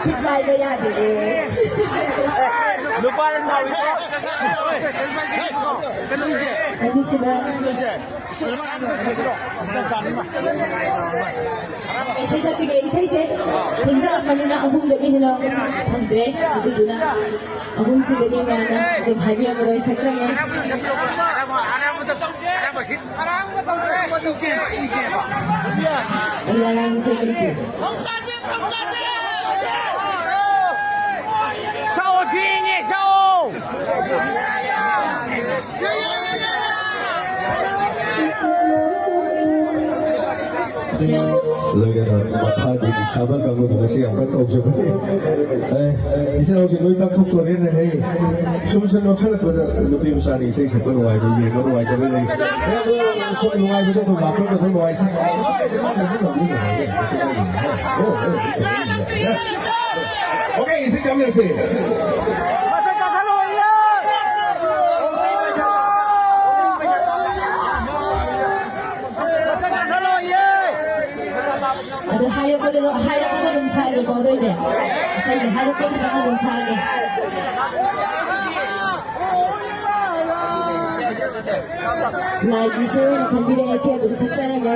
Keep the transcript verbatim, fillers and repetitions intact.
ꯈꯨꯠ ꯄꯥꯏꯕ ꯌꯥꯗꯦ꯫ ꯅꯨꯄꯥꯅ ꯁꯥꯎꯔꯤꯁꯦ꯫ ꯑꯗꯨꯁꯤꯗ ꯏꯁꯩ ꯁꯛꯁꯤꯒꯦ꯫ ꯏꯁꯩꯁꯦ ꯊꯦꯡꯖꯤꯜꯂꯛꯄꯅꯤꯅ ꯑꯍꯨꯝꯗꯒꯤ ꯍꯦꯟꯅ ꯐꯪꯗ꯭ꯔꯦ꯫ ꯑꯗꯨꯗꯨꯅ ꯑꯍꯨꯝꯁꯤꯗꯒꯤ ꯃꯌꯥꯝꯅ ꯑꯗꯨꯝ ꯍꯥꯏꯕꯤꯔꯛꯄꯗꯣ ꯑꯩ ꯁꯛꯆꯒꯦ꯫ ꯑꯩ ꯑꯔꯥꯡꯕ ꯁꯛꯀꯅꯤ꯫ ꯁꯛꯑꯣ, ꯊꯦꯡꯉꯦ, ꯁꯛꯑꯣ꯫ ꯂꯣꯏꯔꯦ, ꯂꯣꯏꯔꯦ꯫ ꯃꯈꯥꯒꯤ ꯁꯥꯕ ꯀꯥꯡꯕꯨꯗꯨꯅ ꯁꯤ ꯌꯥꯝ ꯀꯟꯅ ꯇꯧꯖꯕꯅꯤ꯫ ꯑꯦ, ꯏꯆꯤꯟ ꯏꯅꯥꯎꯁꯤꯡ ꯂꯣꯏ ꯇꯥꯛꯊꯣꯛꯇꯣꯔꯦꯅꯦ, ꯍꯦ꯫ ꯁꯨꯝ ꯁꯨꯝ ꯅꯣꯛꯁꯜꯂꯛꯄꯗ ꯅꯨꯄꯤ ꯃꯆꯥꯅ ꯏꯁꯩ ꯁꯛꯄ ꯅꯨꯡꯉꯥꯏꯕ, ꯌꯦꯡꯕ ꯅꯨꯡꯉꯥꯏꯇꯕ ꯂꯩ꯫ ꯑꯦ, ꯁꯨꯝ ꯅꯨꯡꯉꯥꯏꯕꯗ ꯑꯗꯨꯝ ꯂꯥꯛꯄ ꯈꯛꯇ ꯅꯨꯡꯉꯥꯏ꯫ ꯑꯣꯀꯦ, ꯏꯁꯩ ꯇꯝꯃꯤꯟꯅꯁꯦ꯫ ꯑꯗꯨ ꯍꯥꯏꯔꯛꯄꯗ, ꯍꯥꯏꯔꯛꯄꯗ ꯑꯗꯨꯝ ꯁꯥꯒꯦꯀꯣ, ꯑꯗꯨ ꯑꯣꯏꯗꯤ꯫ ꯉꯁꯥꯏꯒꯤ ꯍꯥꯏꯔꯛꯄ ꯈꯤꯇꯪ ꯑꯗꯨꯝ ꯁꯥꯒꯦ꯫ ꯂꯥꯏꯒꯤ ꯏꯁꯩ ꯑꯣꯏꯅ ꯈꯟꯕꯤꯔꯛꯑꯦ, ꯁꯤ ꯑꯗꯨꯝ ꯁꯛꯆꯔꯒꯦ꯫